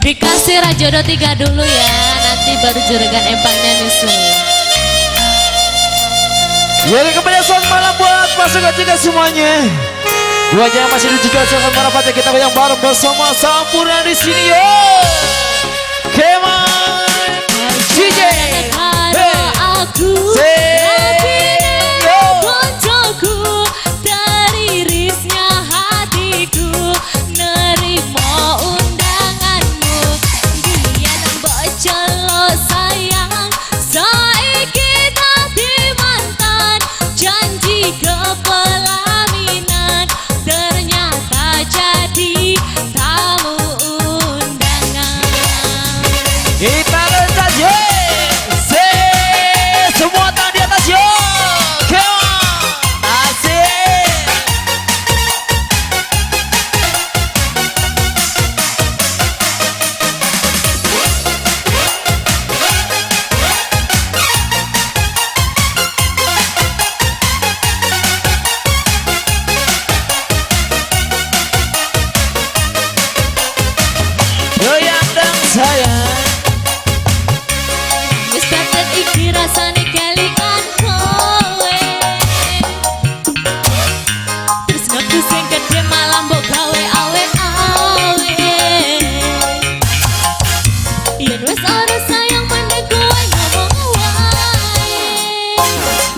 Dikasih Rajodo 3 dulu ya, nanti baru juragan empangnya nyusul. Ya, kembali selamat malam buat pasukan juga semuanya. Buat yang masih di juga silakan merapat, kita goyang bareng bersama Sampurna di sini yo. Come on, DJ. Karo aku Yo. koncoku, teririsnya hatiku nerimo undanganmu. Biyen mbok celuk sayang, saiki dadi mantan. Janji kepelaminan ternyata jadi tamu undangan. Kita loncat yo. Semua tangan di atas yo. Come on. Asik. Goyang dong sayang. Wis batet iki rasane kelingan kowe. Tresnoku sing gedhe malah mbok gawe awe-awe. Yen wis ora sayang mending kowe ngomong wae.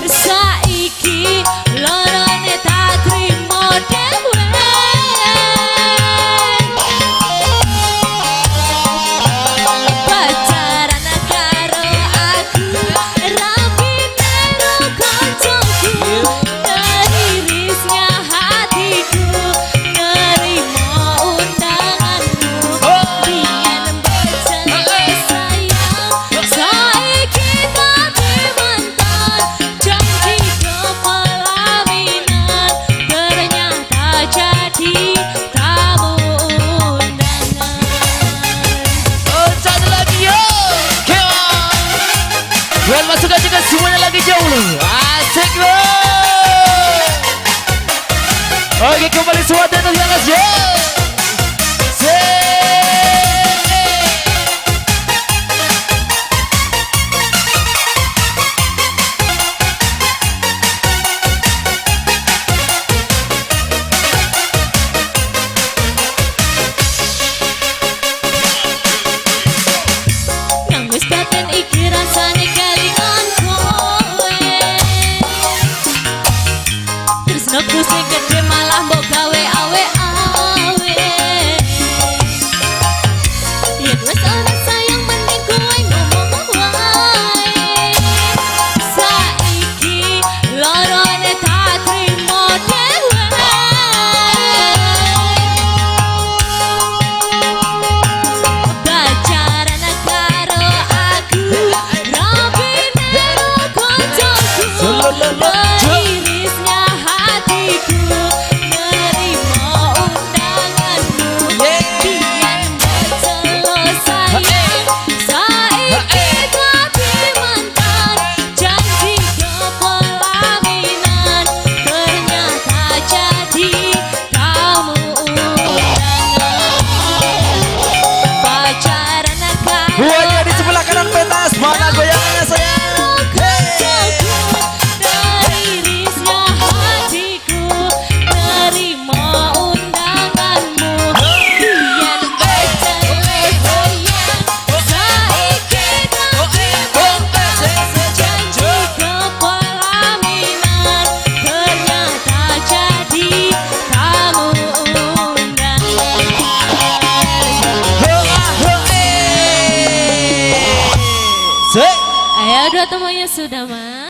Saiki lorone tak trimo dhewe. Pacaran karo aku, rabine ro koncoku, teririsnya hatiku nerimo undanganmu. Biyen mbok celuk sayang, saiki dadi mantan. Janji kepelaminan ternyata jadi tamu undangan. Loncat lagi yo. Come on. Buat masukan juga semuanya lagi jauh loh. Asik loh. Oke, kembali semua di atas yo. Nang wis batin iki rasane kelingan kowe. Tresnoku sing gedhe malah mbok gawe awe-awe. Yen wis ora sayang mending kowe ngomong wae. Saiki lorone tak trimo dhewe. Pacaran karo aku, rabine ro koncoku, teririsnya hatiku nerimo undanganmu. Biyen mbok celuk sayang, saiki dadi mantan. Janji kepelaminan ternyata jadi tamu undangan. Pacaran karo Buat yang di sebelah kanan pentas, mana goyangannya sayang? Hey. Teririsnya hatiku nerimo undanganmu. Biyen mbok celuk sayang, saiki dadi mantan. Janji kepelaminan ternyata jadi tamu undangan. Sik. Ayo dua temunya sudah mas.